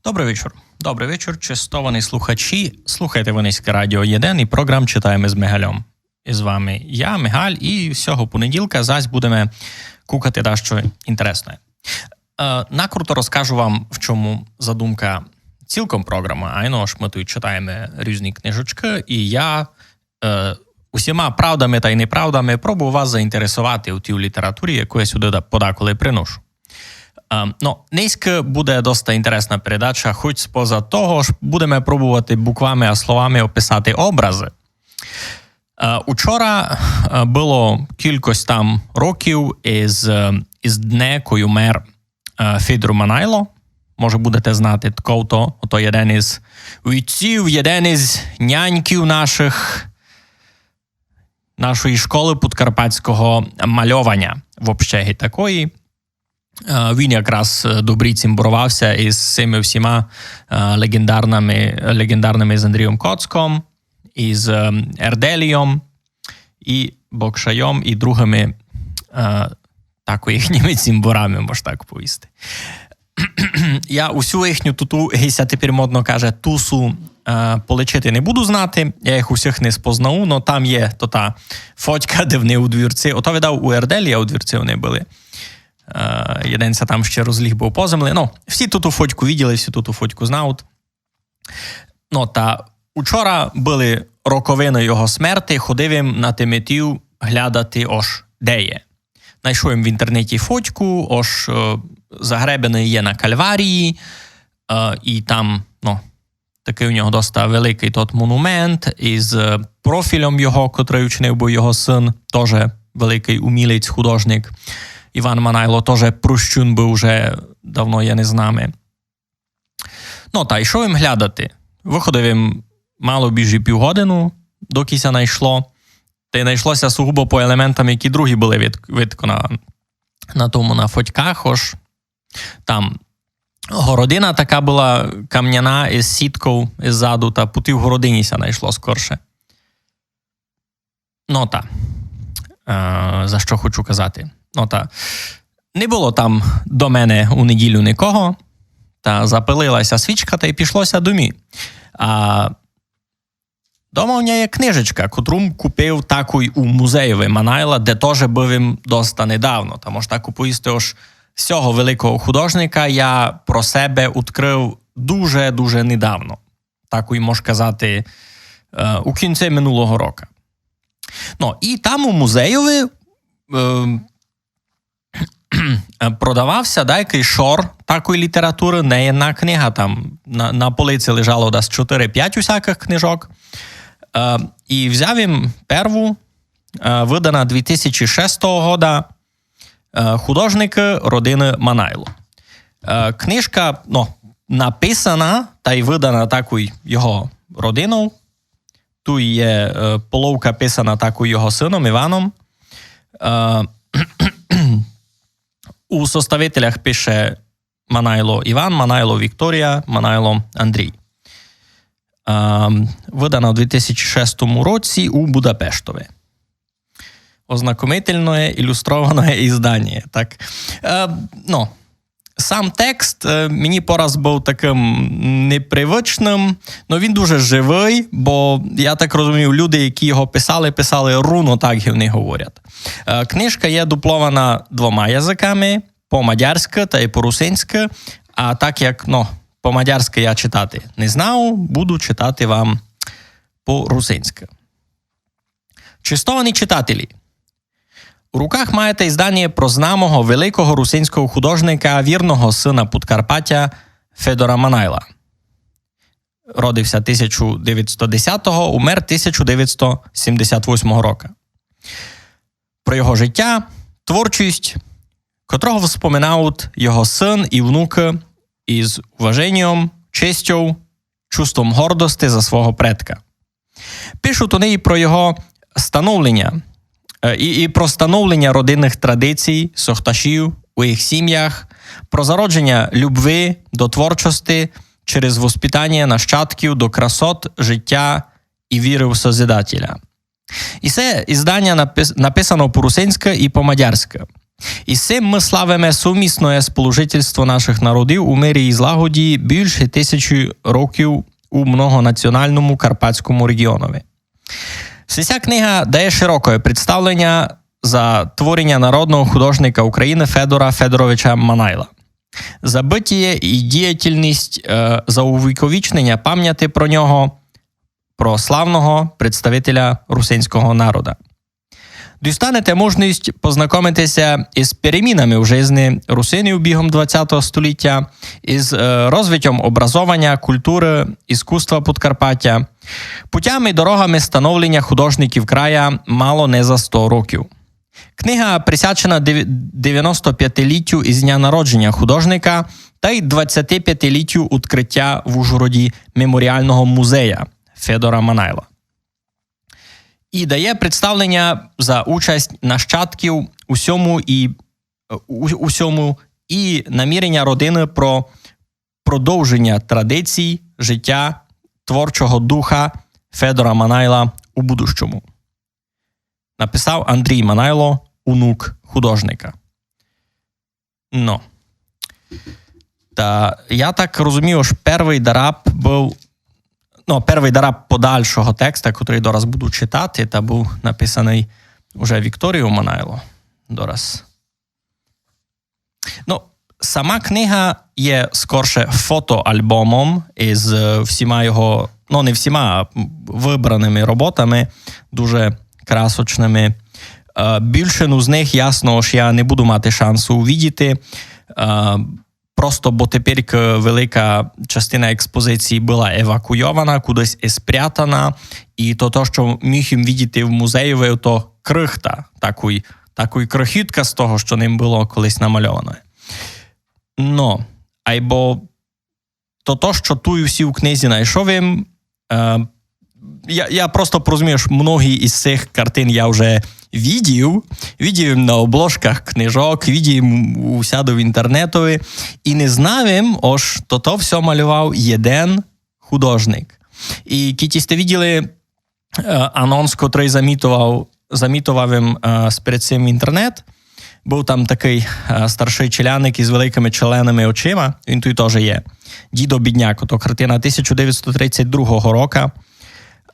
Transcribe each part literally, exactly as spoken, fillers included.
Добрый вечур. Добрый вечур, честовані слухачі. Слухайте вы нынька Радіо Єден і програм «Читаєме з Мигальом». Із вами я, Мигаль, і сього понеділка зась будеме кукати дашто інтересне. Е, накруто розкажу вам, в чому задумка цілком програмы. Айно, ож мы туй читаєме різні книжечкы, і я е, усіма правдами тай неправдами пробую вас заінтересовати у тій літературі, яку я сюды да-, подаколи приношу. Е, но, нынька буде доста інтересна передача, хоч споза того, ож будеме пробовати буквами а словами описати образы. Е, учора, е, было кількось там років із, е, із дне, кой умер е, Федор Манайло. Може, будете знати, тко то, ото єден із уйців, єден із няньків нашых, нашої школы подкарпатського мальованя, вообще ги такої. Е, він якраз, е, добрі цімборовав ся із сими всіма, е, леґендарными, леґендарными з Андрійом Коцком, із, е, Ерделійом, і Бокшайом, і другыми, е, тако їхніми цімборами, мож так повісти. Я усю їхню туту, ги ся тепер модно каже, тусу, е, полічити не буду знати, я їх усіх не спознав, но там є то та фотька, де вони у двірці. Ото, видав, у Ерделі, а у двірці вони были. Е, єден ся там ще розліг быв по землі. Ну, всі туту фотьку виділи, всі туту фотьку знають. Но, та учора были роковины його смерти, ходив им на теметів глядати, ож де є. Найшов им в інтернеті фотьку, ож, е, загребеный є на Кальварії, е, і там, ну, такый у нього доста великый тот монумент із, е, профілем його, котрый учинив быв його сын, тоже великый умілець, художник. Іван Манайло тоже прощун быв, уже давно є не з нами. Ну, та йшов им глядати. Выходив им мало більше півгодину, доки ся найшло. Та й найшло ся сугубо по елементам, які другі были вид-, видко на, на тому, на фотьках, ож там городина така была камняна із сітков іззаду, та по тій городині ся найшло скорше. Ну та, е, за што хочу казати. Ну та, не было там до мене у неділю никого, та запалила ся свічка, та й пішло ся домі. А дома у мене є книжечка, котру м купив такой у музейови Манайла, де тоже быв им доста недавно. Та мож так повісти, ож сього великого художника я про себе открыв дуже-дуже недавно. Так і мож казати, е, у кінці минулого року. Ну, і там у музейови, е, продавав ся дайкый шор такой літературы, не єдна книга, там на, на полиці лежало десь чотири-пять усякых книжок. Е, і взяв им перву, е, выдана дві тисячі шестого года, е, «Художникы родины Манайло». Е, книжка, ну, написана тай выдана такой його родинов. Туй є, е, половка писана такой його сыном Іваном. Е, у составителях пише Манайло Іван, Манайло Вікторія, Манайло Андрій. Е, выдана у дві тисячі шестому році у Будапештови. Ознакомительне ілюстрованое ізданіє. Так. Е, ну, сам текст, е, мені пораз быв такым непривычным, но він дуже живый, бо, я так розумію, люди, які його писали, писали руно так, як вони говорять. Е, книжка є дуплована двома языками, по-мадярськы тай по-русинськы, а так як, ну, по-мадярськы я читати не знав, буду читати вам по-русинськы. Честовані читателі, у руках маєте ізданіє про знамого великого русинського художника, вірного сына Подкарпатя Федора Манайла. Родив ся тисяча девятсто десятого, умер тисяча девятсто сімдесят восьмого року. Про його життя, творчість, котрого вспоминають його сын і внукы із уваженням, честю, чувством гордости за свого предка. Пишуть они і про його становлення, е, і, і про становлення родинных традицій, сохташів у їх сім'ях, про зародження любви до творчости через воспитання нащадків до красот життя і віры в Созидателя. І се ізданя напис-, написано по-русинськы і по-мадярськы. И сим мы славиме совмісноє сполужительство нашых народів у мирі и злагоді бульше тисячі років у многонаціоналному карпатському реґіонови. Сися книга дає широкоє представленя за творіня народного художника Україны Федора Федоровича Манайла. Забытіє и діятельность, е, за увіковічненя памняти про нього, про славного представителя русинського народа. Дістанете можность познакомити ся из перемінами в жизни русинів бігом двадцятого столітя, из, е, розвитьом образованя, културы, искусства Подкарпатя, путями и дорогами становленя художників края мало не за сто років. Книга присвячена дев-, девяносто пятилітю из дня народженя художника тай двадцяти пятилітю открытя в Ужгороді меморіалного музея Федора Манайла. И дає представленя за участь нащадків у сьому и, у, у сьому и наміреня родины про продовженя традицій житя творчого духа Федора Манайла у будущому. Написав Андрій Манайло, онук художника. Но. Та я так розумію, ож первый дараб быв, ну, первый дараб подальшого текста, котрый дораз буду читати, та быв написаный уже Вікторією Манайло. Дораз. Ну, сама книга є скорше фотоальбомом из, е, всіма його, ну, не всіма, а выбраныма роботами, дуже красочныма. Е, бульшину з них, ясно, ож я не буду мати шансу увидіти. Е, просто бо тепер, е, велика частина експозиції была евакуйована, кудись и спрятана, и то, то, што міг им видіти в музеї, то крихта, такой, такой крихітка з того, што ним было колись намальовано. Но, айбо то, то, што туй всі у книзі найшов им, е, я, я просто порозумів, што многі из сих картин я вже видів, видів им на обложках книжок, видів им усяде в інтернетови, и не знав им, ож то, то всьо малював єден художник. И кідь сьте виділи, е, анонс, котрый замітовав, замітовав им, е, перед сим інтернет, быв там такый, е, старшый челядник из великыма челеныма очима, він туй тоже є. Дідо бідняк, ото картина тисяча девятсот тридцять другого рока,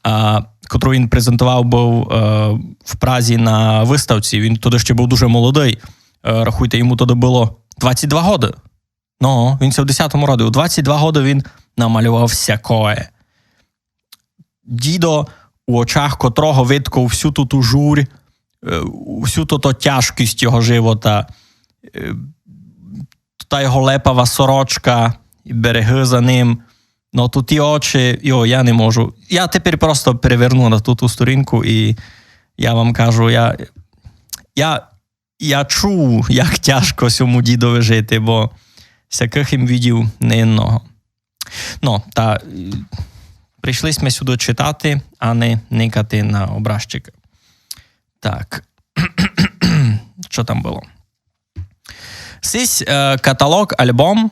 е, котру він презентовав быв, е, в Празі на выставці. Він тогды ще быв дуже молодый. Е, рахуйте, йому тогды было двадцять два годы. Но, він ся в десятому роді. У двадцять два годы він намалював всякоє. Дідо, у очах котрого видко всю ту, ту журь, е, всю ту, ту тяжкость його живота, е, та його лепава сорочка, и берегы за ним. Но, то ті очі, йо, я не можу. Я тепер просто переверну на ту, ту сторінку, и я вам кажу, я, я, я чув, як тяжко сьому дідови жити, бо всякых им видів неєдного. Но, та, е, прийшли сьме сюды читати, а не никати на образчик. Так. Што там было? Сись, е, каталог-альбом,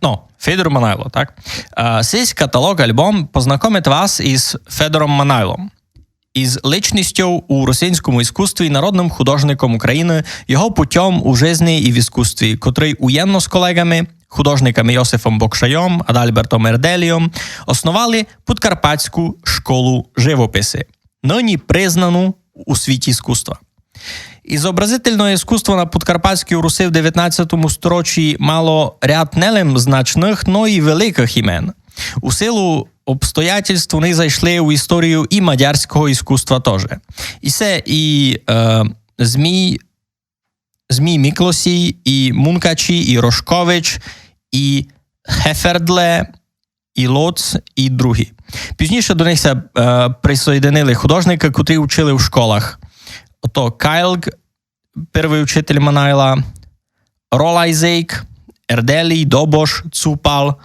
ну, Федор Манайло, так? Е, сись каталог-альбом познакомить вас из Федором Манайлом, из личностю у русинському искусстві, народным художником Україны, його путьом у жизни и в искусстві, котрый уєдно з колеґами, художниками Йосифом Бокшайом, Адальбертом Ерделійом, основали Подкарпатську школу живописи, нині признану у світі искусства. Изобразительне искусство на Подкарпатській Руси в девятнадцятому сторічі мало ряд не лем значных, но и великых имен. У силу обстоятельств они зайшли у історію и мадярського искусства тоже. И се и, е, Змій, Змій Міклосій, и Мункачі, и Рошкович, и Хефердле, и Лоц, и другі. Пізніше до них ся, е, присоєдинили художникы, котрі учили в школах. Ото Кайлґ, первый учитель Манайла, Ролайзейк, Ерделій, Добош, Цупал,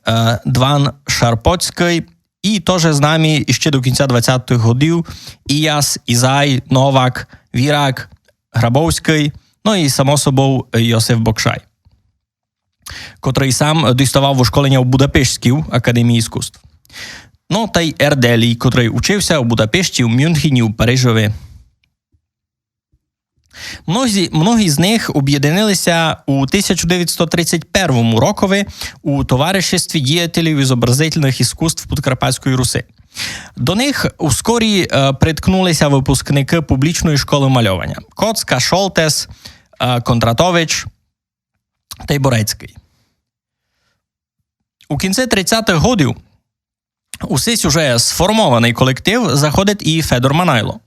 е, Дван Шарпоцькый, и тоже з нами іщи до кінця двадцятых годів Ияс, Изай, Новак, Вирак, Грабовськый, но и, само собов, Йосиф Бокшай, котрый сам діставав вошколення у Будапештській академії искусств. Но, тай Ерделій, котрый учив ся у Будапешті, у Мюнхені, у Парижови. Многі, многі з них обєдинили ся у тисяча девятсто тридцять первому рокови у Товариществі діятелів ізобразительных іскусств Подкарпатської Руси. До них ускорі, е, приткнули ся выпускникы публічної школы мальованя: Коцка, Шолтес, е, Кондратович тай Борецькый. У кінци тридцятых годів у сись уже сформованый колектив заходить і Федор Манайло,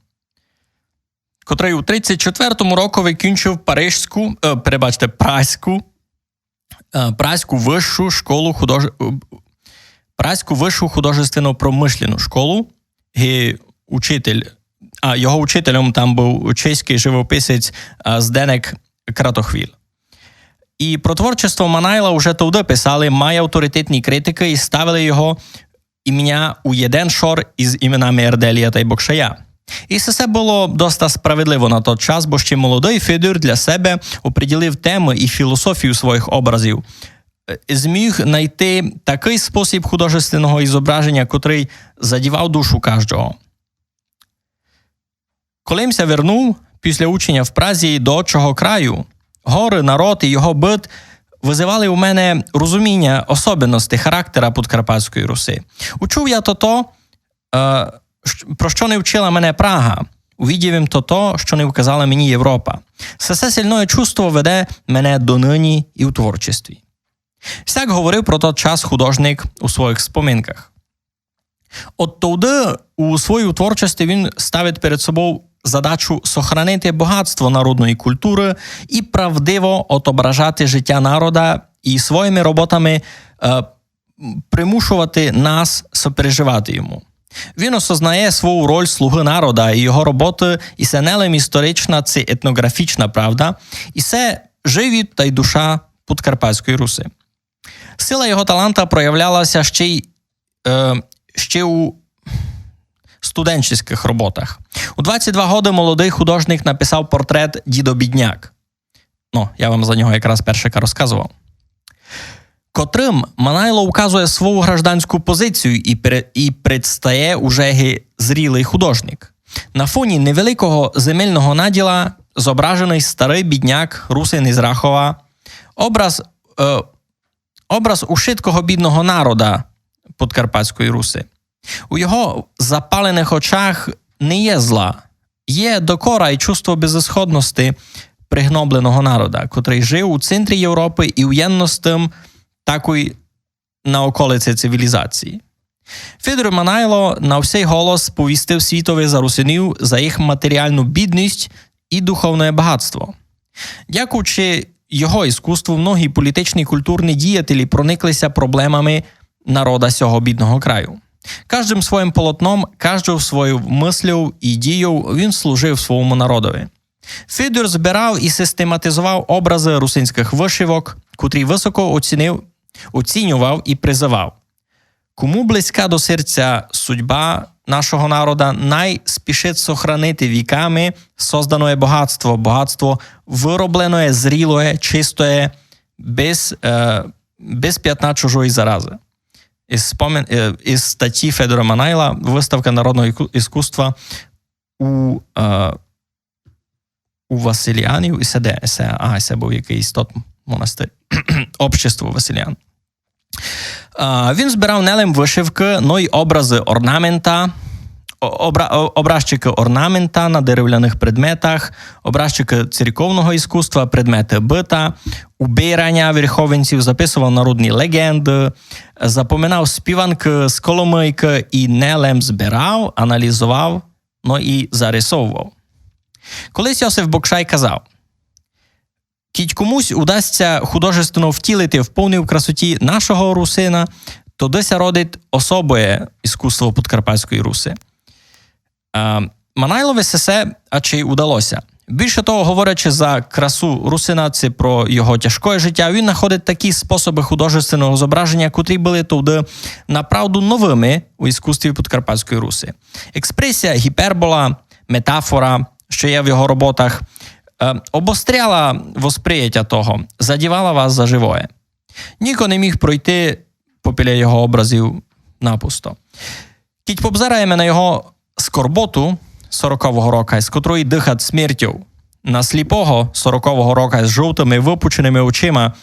котрый у тридцять четвертому рокови кінчив Парижську, е, перебачте, Праську, е, Праську высшу школу худож-, е, Праську высшу художественно-промышленну школу. І учитель, а його учителем там быв чеськый живописець, е, Зденек Кратохвіль. І про творчество Манайла уже тогды писали май авторитетні критикы і ставили його імня у єден шор із іменами Ерделія тай Бокшая. І се было доста справедливо на тот час, бо ще молодый Федор для себе оприділив темы і філософію своїх образів. Е, зміг найти такый спосіб художественного ізображеня, котрый задівав душу каждого. Коли м ся вернув після ученя в Празі до отчого краю, горы, народ і його быт вызывали у мене розуміня особенностей характера Подкарпатської Руси. Учув я тото, е, щ-, про што не вчила мене Прага. Увидів им тото, што не вказала мені Європа. Сесе сильноє чувство веде мене доныні і у творчестві. Сяк говорив про тот час художник у своїх споминках. От тогды у своїй творчости він ставить перед собов задачу сохранити богатство народної културы і правдиво отображати життя народа і своїми роботами, е, примушовати нас сопереживати йому. Він осознає свою роль слугы народа і його роботы, і се не лем історична ци етноґрафічна правда, і се живіт тай душа Подкарпатської Руси. Сила його таланта проявляла ся ще й, е, ще у студентськых роботах. У двадцять два годы молодый художник написав портрет «Дідо бідняк». Ну, я вам за нього якраз першика розказовав. Котрым Манайло указує свою гражданську позицію і пере-, і предстає уже ги зрілый художник. На фоні невеликого земельного наділа зображеный старый бідняк, русин із Рахова, образ, е, образ ушыткого бідного народа Подкарпатської Руси. У його запаленых очах не є зла. Є докора і чувство безысходности пригнобленого народа, котрый жив у центрі Європы і уєдно з тым такой на околиці цивілізації. Федор Манайло на всей голос повістив світови за русинів, за їх матеріалну бідность і духовне богатство. Дякуючи його іскусству, многі політичні і културні діятелі проникли ся проблемами народа сього бідного краю. Каждым своїм полотном, каждов своєю мыслёв і дійов він служив свому народови. Федор збирав і систематизовав образы русинськых вышивок, котрі высоко оцінив, оціньовав і призывав. Кому близька до серця судьба нашого народа, най спішить сохранити віками создане богатство, богатство выроблене, зріле, чисте, без, е, без пятна чужої заразы. Із спомин-, е, із статї Федора Манайла «Выставка народного іку-, іскусства у, е, у Василіанів», і се де, се, а, се быв якыйсь тот монастырь, общество Василіан. А, він збирав не лем вышивкы, но й образы орнамента, о-, обра-, о-, образчикы орнамента на деревляных предметах, образчикы церковного іскусства, предметы быта, убираня верховинців, записовав народні леґенды, запоминав співанкы з Коломыйкы і не лем збирав, аналізовав, но і зарисовував. Колись Йосиф Бокшай казав: «Кідь комусь удасться художественно втілити в повній красоті нашого русина, тогды ся родить особоє іскусство Подкарпатської Руси». А, Манайлови сесе ачей удало ся. Більше того, говорячи за красу русина ци про його тяжкоє життя, він находить такі способы художественного зображеня, котрі были тогды направду новыми у іскусстві Подкарпатської Руси. Експресія, гіпербола, метафора, што є в його роботах, е, обостряла восприятя того, задівала вас за живоє. Ніко не міг пройти попіля його образів напусто. Кідь побзираєме на його скорботу сорокового рока, з котрої дыхать смертьов, На сліпого сорокового рока з жовтыми выпучеными очима,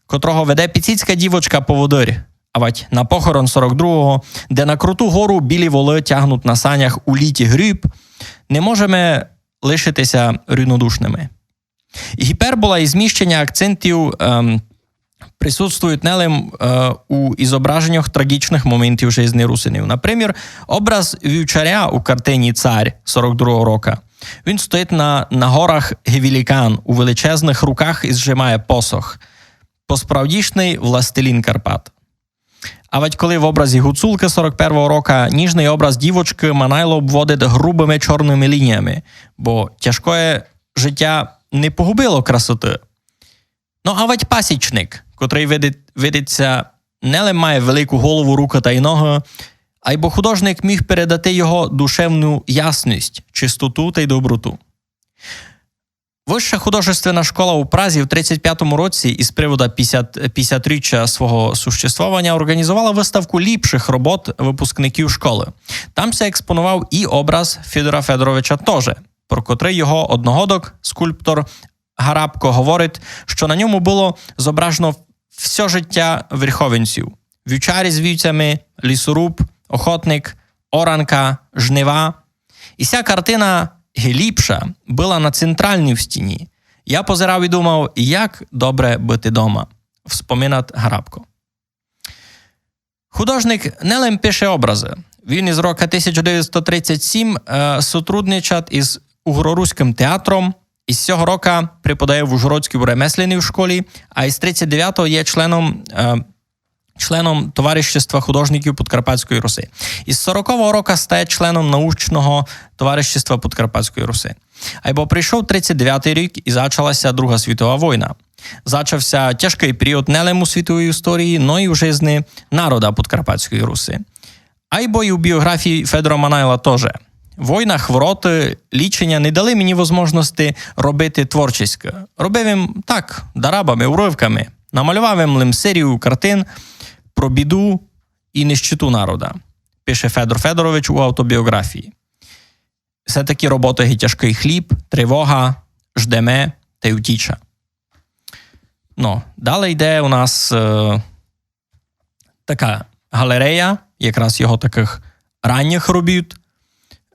котрого веде піціцька дівочка-поводырь. Авадь на похорон сорок другого, де на круту гору білі волы тягнуть на санях у літі гріб, не можеме лишити ся рівнодушными. Гіпербола і зміщеня акцентів, ем, присутствують не лим, е, у ізображеньох трагічных моментів жизни русинів. Напримір, образ вівчаря у картині «Царь» сорок другого рока. Він стоїть на, на горах Гевілікан, у величезных руках і зжимає посох. Посправдішный властелін Карпат. Авадь коли в образі гуцулкы сорок первого рока ніжный образ дівочкы Манайло обводить грубыми чорными лініями, бо тяжкоє житя не погубило красоты. Но авадь пасічник, котрый видить, видить ся, не лим має велику голову, рукы тай ногы, айбо художник міг передати його душевну ясность, чистоту тай доброту. Высша художественна школа у Празі в тридцять пятому році із привода пятдесят, пятдесятиріччя свого существованя організовала выставку ліпшых робот выпускників школы. Там ся експонував і образ Федора Федоровича тоже, про котрый його одногодок, скульптор Гарабко, говорить, што на ньому было зображено всьо життя верховинців: вівчарі з вівцями, лісоруб, охотник, оранка, жнива. І ся картина, ги ліпша, была на централній стіні. Я позирав і думав, як добре быти дома, вспоминать Гарабко. Художник не лим пише образы. Він із рока тисяча девятсот тридцять сім, е, сотрудничать із Угроруськым театром, і з сього рока преподає в Ужгородській ремесляній школі, а із тридцять девятого є членом, е, членом Товарищества художників Подкарпатської Руси. Із сорокового рока стає членом Научного товарищества Подкарпатської Руси. Айбо прийшов тридцять девятый рік і зачала ся Друга світова война. Зачав ся тяжкый період не лим у світовій історії, но й у жизни народа Подкарпатської Руси. Айбо й у біографії Федора Манайла тоже. Война, хвороты, ліченя не дали мені возможности робити творчесько. Робив им так, дарабами, уривками. Намалював им лим серію картин про біду і нищоту народа, пише Федор Федорович у автобіографії. Все-таки роботы ги тяжкый хліб, тривога, ждеме тай утіча. Но, далі йде у нас, е, така галерея, якраз його такых ранніх робіт.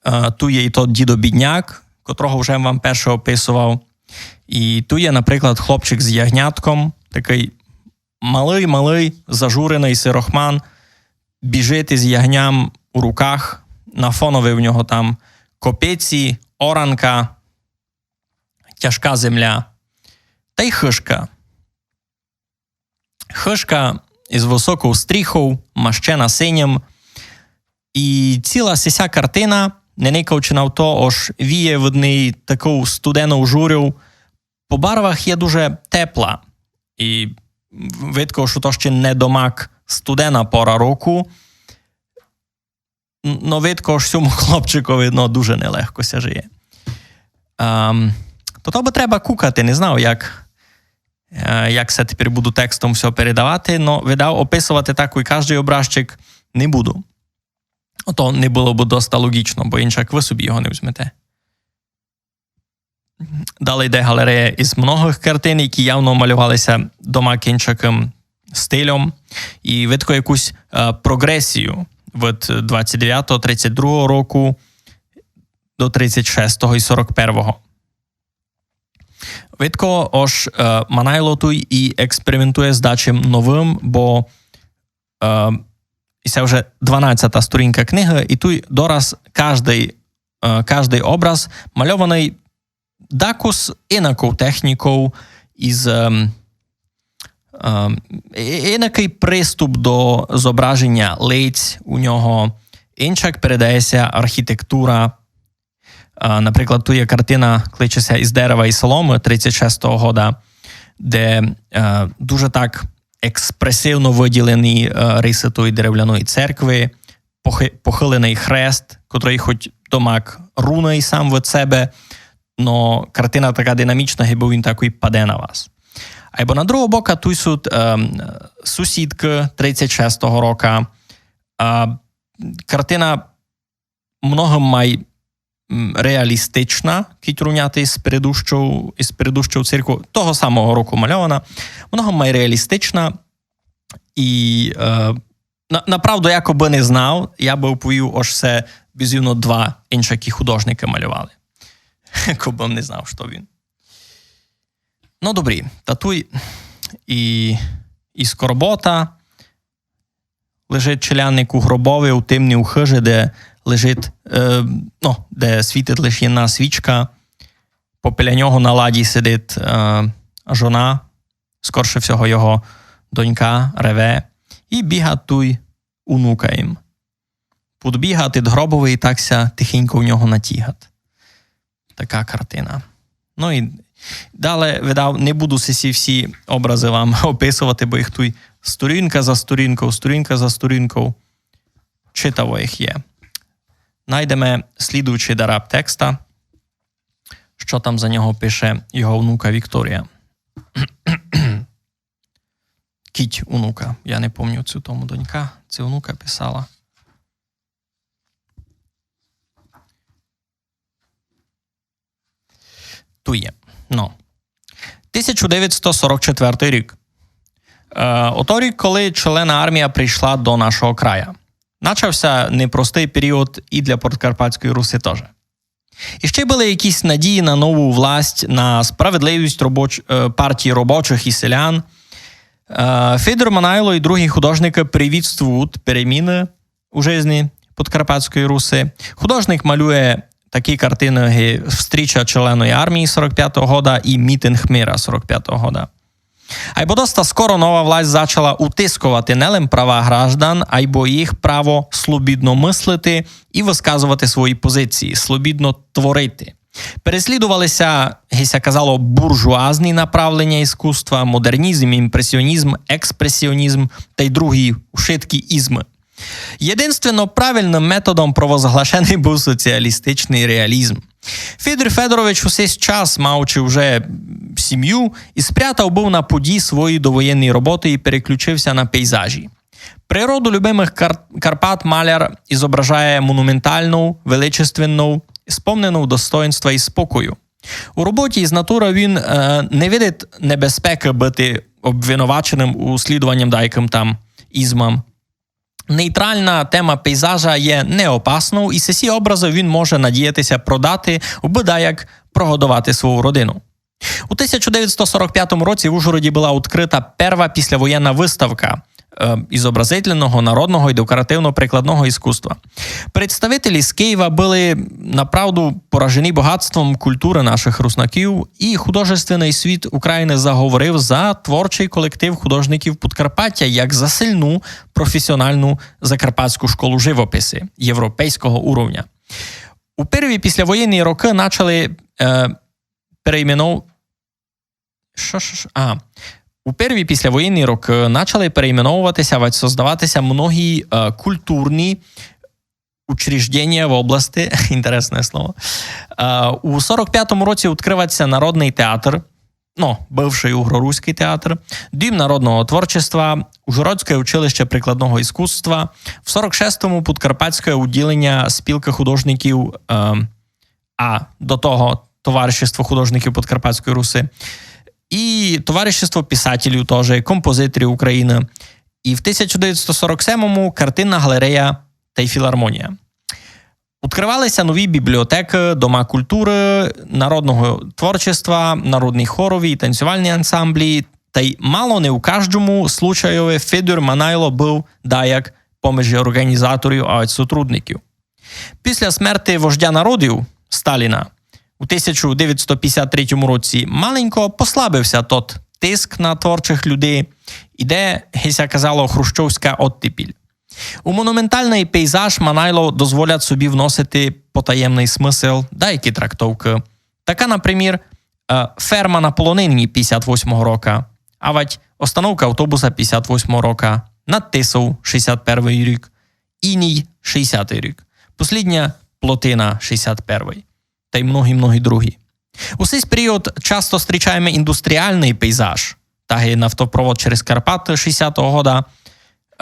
Е, ту є і тот дідо-бідняк, котрого вже вам перше описував. І ту є, наприклад, хлопчик з ягнятком, такый малый-малый, зажуреный сирохман, біжить із ягням у руках, на фонови у нього там копиці, оранка, тяжка земля. Тай хыжка. Хыжка із высоков стріхов, мащена синім. І ціла сися картина, не никавчи на то, ож віє від неї таков студенов журьов, по барвах є дуже тепла. І видко, што то ще не домак, студена пора року. Н-, но видко, ож сьому хлопчикови, но, дуже нелегко ся жиє. Ем, то, то бы треба кукати, не знав, як, е, як се тепер буду текстом всьо передавати, но, видав, описовати так і каждый образчик не буду. Ото не было бы доста логічно, бо инчак вы собі його не возьмете. Далі йде галерея із многых картин, які явно малювали ся домак инчакым стильом. І видко якусь, е, прогресію від двадцять девятого, тридцять другого року до тридцять шестого і сорок первого. Видко, ож, е, Манайло туй і експериментує з дачим новым, бо, е, і се вже дванадцята сторінка книгы, і туй дораз каждый, е, каждый образ мальованый дакус инаков техніков, із, ем, ем, и-, инакый приступ до зображеня лиць у нього, инчак передає ся архітектура. Е, наприклад, туй є картина, кличе ся «Із дерева і соломы» тридцять шестого года, де, е, дуже так експресивно выділені, е, рисы тої деревляної церкви, похи-, похыленый хрест, котрый хоть домак рунный сам від себе, но картина така динамічна, гибы він такой паде на вас. Айбо на другого бока туй суть, ем, «Сусідкы» тридцять шестого рока. А, картина многым май м, реалістична, кідь рівняти з предыдущов, з предыдущов церквов, того самого року мальована, много май реалістична і, е, на, направду, я кобы не знав, я бы оповів, ож се бізівно два иншакі художникы мальовали. Кобы не знав, што він. Но добрі, та туй і, і скорбота, лежить челядник у гробови, у темній хыжи, де лежить, е, ну, де світить лише єдна свічка. Попіля нього на ладі сидить, е, жона, скорше всього його донька, реве. І біга туй унука їм. Подбігать ид гробови і так ся тихенько в нього натігать. Така картина. Ну і далі, видав, не буду сі всі образы вам описовати, бо їх туй сторінка за сторінков, сторінка за сторінков. Читаво їх є. Найдеме слідуючый дараб текста, што там за нього пише його внука Вікторія. Кідь унука. Я не помню, ци тому донька, ци внука писала. Ту є. Но. Тисяча девятсто сорок четвертый рік. Е, ото рік, коли Челядна армія прийшла до нашого края. Начав ся непростый період і для Подкарпатської Руси тоже. І ще были якісь надії на нову власть, на справедливість робоч-, е, партії робочих і селян. Е, Федор Манайло і другі художникы привітствують переміны у жизни Подкарпатської Руси. Художник малює такі картины, ги «Встріча Челядної армії» сорок пятого года і «Мітинґ мира» сорок пятого года. Айбо доста скоро нова власть зачала утисковати не лем права граждан, айбо їх право слобідно мыслити і высказовати свої позиції, слобідно творити. Переслідовали ся, ги ся казало, буржуазні направлення іскусства, модернізм, імпресіонізм, експресіонізм тай другі вшыткі ізмы. Єдинственно правильным методом провозглашеный быв соціалістичный реалізм. Федір Федорович у сей час, маючи вже сім'ю, і спрятав быв на поді свої довоєнні роботы і переключив ся на пейзажі. Природу любимых Кар-, Карпат маляр ізображає монументалну, величественну, сповнену достоїнства і спокою. У роботі із натуров він, е, не видить небезпекы быти обвинуваченым у слідованім дайкым там ізмам. Нейтрална тема пейзажа є неопаснов, і сесі образы він може надіяти ся продати, абы даяк прогодовати свою родину. У тисяча девятсто сорок пятому році в Ужгороді была відкрыта перва післявоєнна выставка, е, ізобразительного, народного і декоративно-прикладного іскусства. Представителі з Києва были направду поражені богатством культуры нашых руснаків, і художественный світ Україны заговорив за творчый колектив художників Подкарпатя як за сильну професіоналну закарпатську школу живописи європейського уровня. У перві післявоєнні рокы начали, е, перейменов-, Што, што, што? А. У перві післявоєнні рокы начали перейменовувати ся, вать создавати ся многі, е, культурні учреждення в области. Інтересне слово. Е, у сорок пятому році відкрывать ся Народный театр, ну, бывшый Угроруськый театр, Дім народного творчества, Ужгородське училище прикладного іскусства, в сорок шестому Подкарпатське уділення спілкы художників, е, а до того Товаришество художників Подкарпатської Руси, і Товаришество писателів тоже, композиторів Україны. І в тисяча девятсто сорок семому картинна галерея тай філармонія. Відкрывали ся нові бібліотекы, дома культуры, народного творчества, народні хорові і танцювальні ансамблі. Тай мало не у каждому случайови Федір Манайло быв даяк поміж орґанізаторів, а сотрудників. Після смерти вождя народів Сталіна у тисяча девятсто пятдесят третьому році маленько послабив ся тот тиск на творчих людей, іде, ги ся казало, хрущовська оттепіль. У монументалный пейзаж Манайло дозволять собі вносити потаємный смысл, даякі трактовкы. Така, напримір, е, ферма на полонині пятдесят восьмого рока, авать остановка автобуса пятдесят восьмого рока, над Тисов шістдесят первый рік, Іній шістдесятый рік, послідня плотина шістдесят первый, тай многі-многі другі. У сей період часто зустрічаєме індустріалный пейзаж, так і нафтопровод через Карпаты шістдесятого года,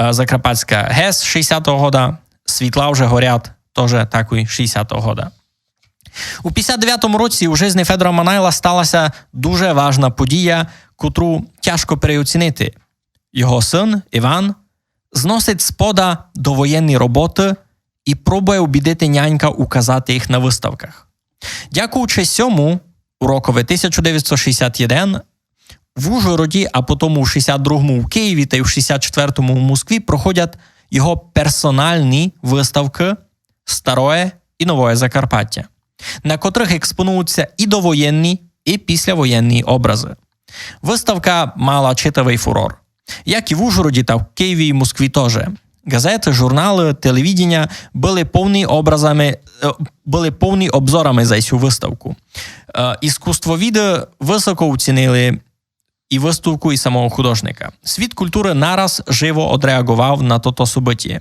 е, Закарпатська ГЕС шістдесятого года, світла вже горять тоже такой шістдесятого года. У пятдесят девятому році у жизни Федора Манайла стала ся дуже важна подія, котру тяжко переоцінити. Його син Іван зносить з пода довоєнні роботы і пробує убідити нянька указати їх на выставках. Дякуючи сьому, у рокови тисяча девятсот шістдесят один в Ужгороді, а потім у шістдесят другому в Києві та й у шістдесят четвертому в Москві проходять його персональні выставкы «Староє» і «Новоє Закарпаття», на котрых експонуються і довоєнні, і післявоєнні образы. Выставка мала читавый фурор. Як і в Ужгороді, та в Києві і Москві тоже. Газеты, журналы, телевидіня были повні образами, е, были повні обзорами за сю выставку. Е, іскусствовіды высоко оцінили і выставку, і самого художника. Світ културы нараз живо одреаґовав на тото событіє.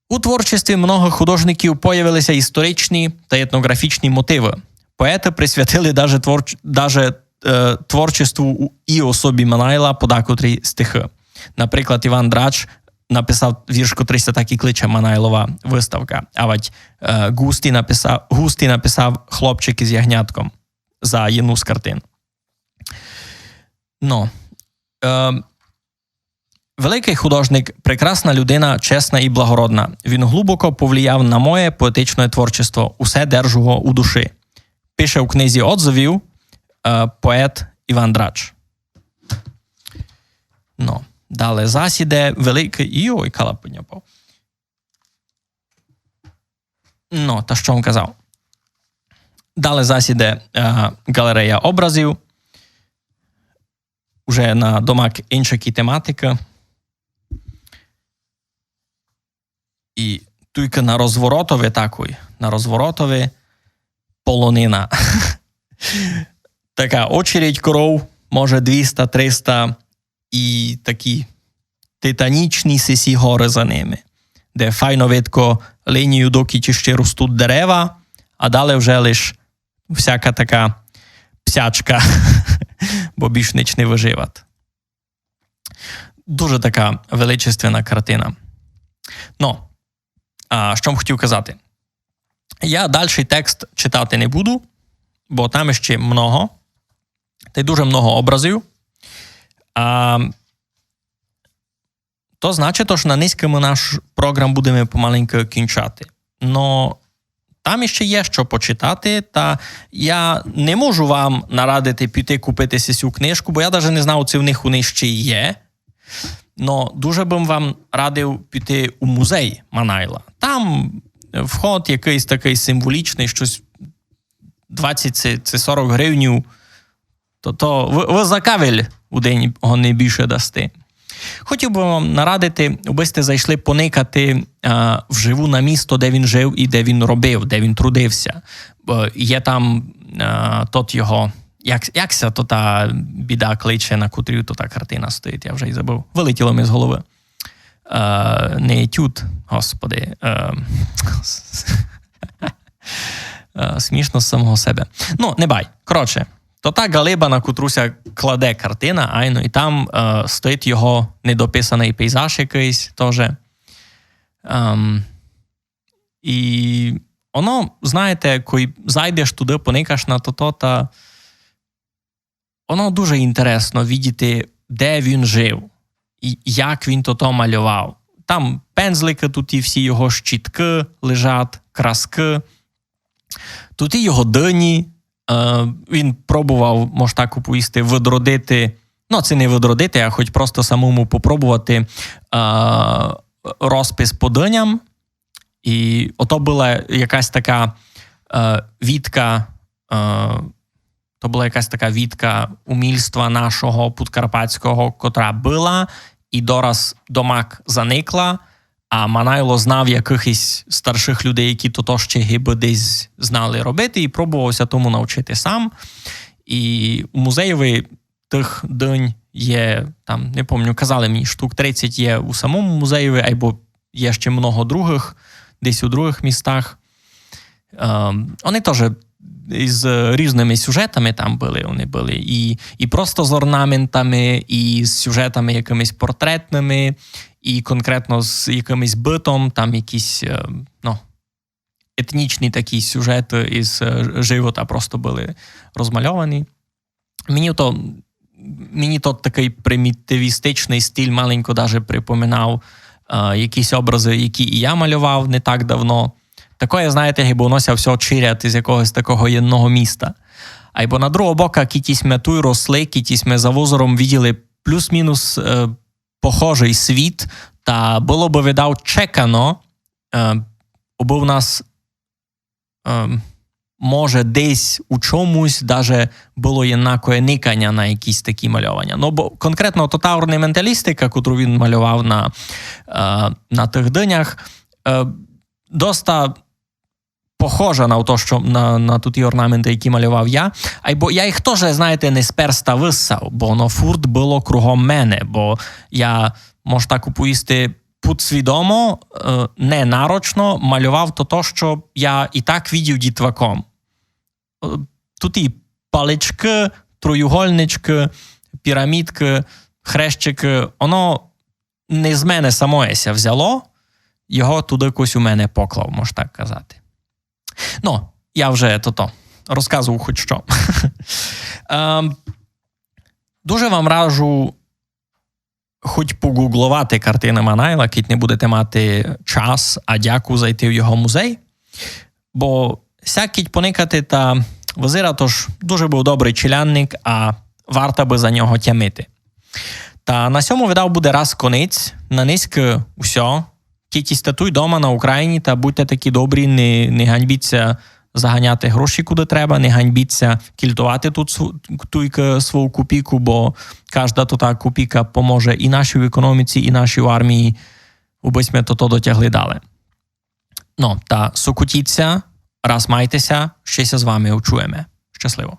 У творчестві многых художників появили ся історичні та етноґрафічні мотивы. Поеты присвятили даже, творч... даже е, творчеству у... і особі Манайла подакотрі стихы. Наприклад, Іван Драч написав вірш, котрый ся так і кличе «Манайлова выставка». Авадь е, Густі написав, Густі написав «Хлопчик із ягнятком» за єдну з картин. Но, е, великый художник, прекрасна людина, чесна і благородна. Він глубоко повлияв на моє поетичне творчество. Усе держу го у душі. Пише у книзі отзывів е, поет Іван Драч. Но, дале зась іде великый... Йой, калапуня пав. Но, та што вам казав? Дале зась іде е, ґалерея образів. Уже на домак иншакі тематикы. І туйка на розворотови такой, на розворотови полонина. Така очередь коров, може, двіста, триста, і такі титанічні сисі горы за ними, де файно видко лінію, докы іщи ростуть дерева, а дале вже лиш всяка така псячка, бо більш нич не выживат. Дуже така величественна картина. Но, а што м хотів казати? Я дальшый текст читати не буду, бо там іщи много, та й дуже много образів. А, то значить, ож на нынька мы наш програм будеме помаленьку кінчати. Но там іщи є што почитати, та я не можу вам нарадити піти купити сю книжку, бо я даже не знав, ци в них вони іщи є. Но дуже бым вам радив піти у музей Манайла. Там вход якыйсь такый символічный, штось двадцять ци, ци сорок гривнів. То, то вы, вы за кавель у день го не більше дасте. Хотів бы вам нарадити, абы сьте зайшли поникати е, вживу на місто, де він жив і де він робив, де він трудив ся. Е, є там е, тот його, як, як ся то та біда кличе, на котрій то та картина стоїть, я вже й забыв. Вылетіло ми з головы. Е, не етюд, господи. Е, е, смішно з самого себе. Но, не бай. Коротше, то та ґалиба, на котру ся кладе картина, айно, і там е, стоїть його недописаный пейзаж якыйсь тоже. Ем, і оно, знаєте, кой зайдеш туды, поникаш на тото, та оно дуже інтересно видіти, де він жив, і як він тото мальовав. Там пензликы, туй і всі його щіткы лежать, краскы. Туй і його дыні. Е, він пробовав, мож так повісти, выдродити, но, ци не выдродити, а хоть просто самому попробовати е, розпис по дыням. І ото была якась така е, вітка, е, то была якась така вітка умільства нашого подкарпатського, котра была і дораз домак заникла, а Манайло знав якыхось старшых людей, які тото ще гибы десь знали робити, і пробовав ся тому навчити сам. І у музеєви тых дынь є, там, не помню, казали мені, штук тридцять є у самому музеєви, айбо є ще много другых, десь у другых містах. Ем, они тоже із різними сюжетами там были. Они были і, і просто з орнаментами, і з сюжетами якымись портретными, і конкретно з якымось бытом, там якісь, е, ну, етнічні такі сюжеты из е, живота просто были розмальовані. Мені то, мені тот такый примітивістичный стиль маленько даже припоминав е, якісь образы, які і я малював не так давно. Такоє, знаєте, гибы воно ся всьо чирять из якогось такого єдного міста. Айбо на другого бока, кідь сьме туй росли, кідь сьме за возором виділи плюс-мінус е, похожый світ, та было бы, видав, чекано, е, убы в нас е, може десь у чомусь даже было єднакоє никаня на якісь такі мальованя. Но бо конкретно тота орнаменталістика, котру він малював на, е, на тых дынях, е, доста похожа на то, што на, на туті орнаменты, які малював я. Айбо я їх тоже, знаєте, не з перста высав, бо воно фурт было кругом мене, бо я, мож так уповісти, пудсвідомо, е, не нарочно малював то, то, што я і так видів дітваком. Е, туті паличкы, троюгольничкы, пірамідкы, хрещикы, воно не з мене самоє ся взяло, його туды кось у мене поклав, мож так казати. Но, я вже тото розказував хоть што. Ем, дуже вам раджу хоть погугловати картины Манайла, кідь не будете мати час, а дяку зайти в його музей. Бо сяк кідь поникати, та визира, тож дуже быв добрый челядник, а варта бы за нього тямити. Та на сьому, видав, буде раз конець, на нынька усьо. Кідь сьте туй дома на Україні, та будьте такі добрі, не, не ганьбіть ся заганяти гроші куды треба, не ганьбіть ся кільтовати тут св-, туйка свою копійку, бо кажда тота копійка поможе і нашій економіці, і нашій армії, убы сьме тото дотягли дале. Но, та сокотіть ся, раз майте ся, ще ся з вами учуєме. Щасливо.